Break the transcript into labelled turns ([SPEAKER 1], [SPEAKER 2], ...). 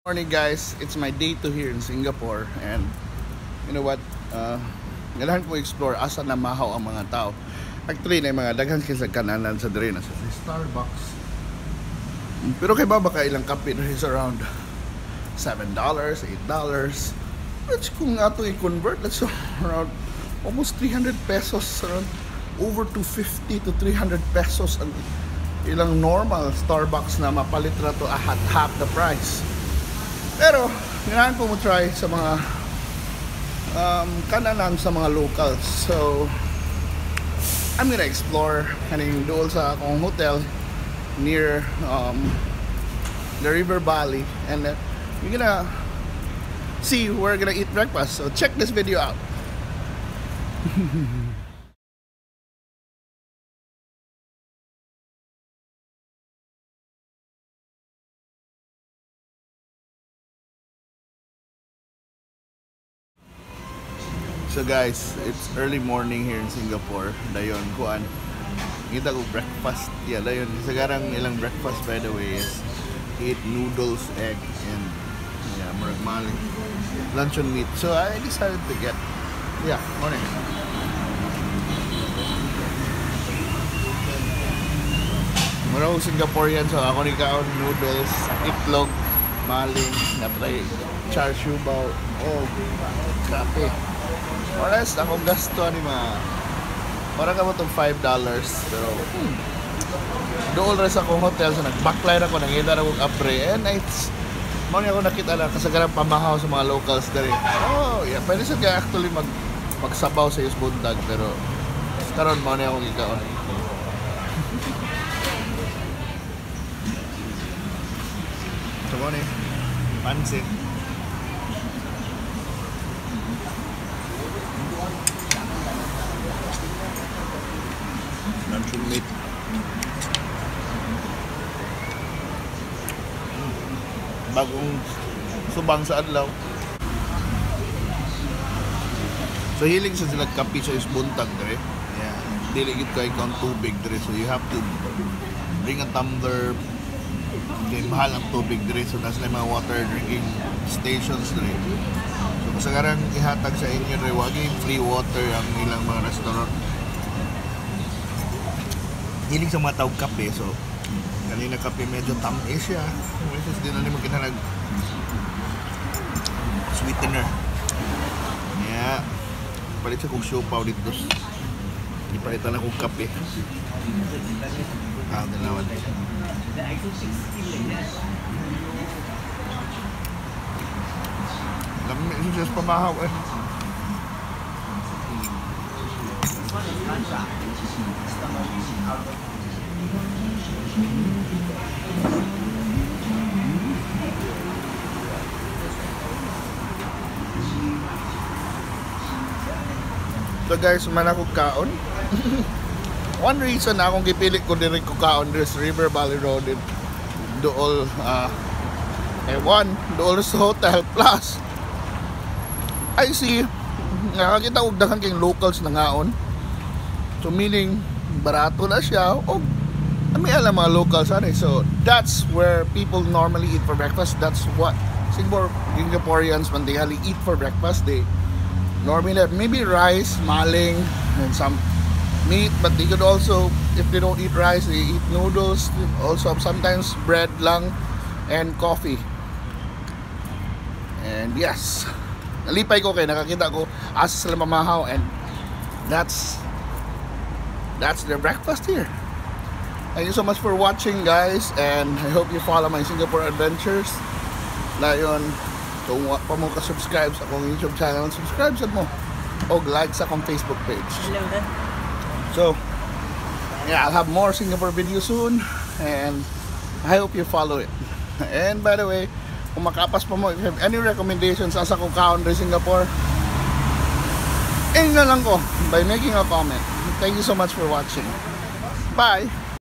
[SPEAKER 1] Morning guys, it's my day 2 here in Singapore and you know what, ganahan ko explore asa na mahaw ang mga tao. Actually, na mga daghan kay sa kananan sa diri na sa Starbucks. Pero kay ba baka ilang kape is around $7, $8, which kung ato i-convert, that's around almost 300 pesos, around over 250 to 300 pesos ang ilang normal Starbucks na mapalit ra to at half the price. Pero ganahan ko mo try sa mga kananan sa mga locals. So I'm gonna explore kaning duol sa akong hotel near the River Valley, and we're gonna see where we're gonna eat breakfast. So check this video out. So guys, it's early morning here in Singapore. Dayon kuan. Kita ko breakfast. Yeah, dayon sagarang ilang breakfast, by the way, is eat noodles, egg, and yeah, murag mali. Luncheon meat. So I decided to get, yeah, morning. Murag Singaporean, so ako ni kaon noodles, itlog, maling, napatay char siu bao. Oh, kape. More or less, akong gasto ni mga para ka mo itong $5, pero dool rin sa akong hotel, so nag-backline ako, nangita na akong apre, and it's mao ni ako nakita na kasagaran pamahaw sa mga locals diri. Oh yeah, pwede sa kaya actually magsabaw sa buntag, pero karon mao ni akong gikaon. So mao ni pansit. Luncheon meat. Bagong subang sa adlaw. So hilig sa sila kape sa isbuntag dre. Yeah. Dili gid kay kang tubig dre, so you have to bring a tumbler. Kay mahal ang tubig dre, so nasa mga water drinking stations dre. So kasagaran ihatag sa inyo dre, wagi free water ang ilang mga restaurant. Hilig sa mga tawag kape, so kanina kape medyo tamis siya. Kasi di na naman kinahanglan sweetener. Yeah. Palit sa kong siopaw dito. Ipalitan akong kape. Ah, dalawa. Lami siya sa pamahaw eh. So guys, man ako kaon. One reason na akong gipili ko diri ko kaon this River Valley Road in dool one dool sa hotel, plus I see nakakita og daghan kay locals na ngaon. So meaning barato na siya og may alam mga locals ani. So that's where people normally eat for breakfast. That's what Singaporeans man they eat for breakfast. They normally have maybe rice, maling, and some meat, but they could also, if they don't eat rice, they eat noodles, also sometimes bread lang, and coffee. And yes, nalipay ko kay nakakita ko asa sila mamahaw, and that's their breakfast here. Thank you so much for watching guys, and I hope you follow my Singapore adventures. Layon, kung wa pa mo ka-subscribe sa akong YouTube channel, subscribe sad mo o like sa akong Facebook page. So yeah, I'll have more Singapore videos soon, and I hope you follow it. And by the way, kung makapas pa mo, if you have any recommendations asa ko kaon rin Singapore, na lang ko by making a comment. Thank you so much for watching. Bye!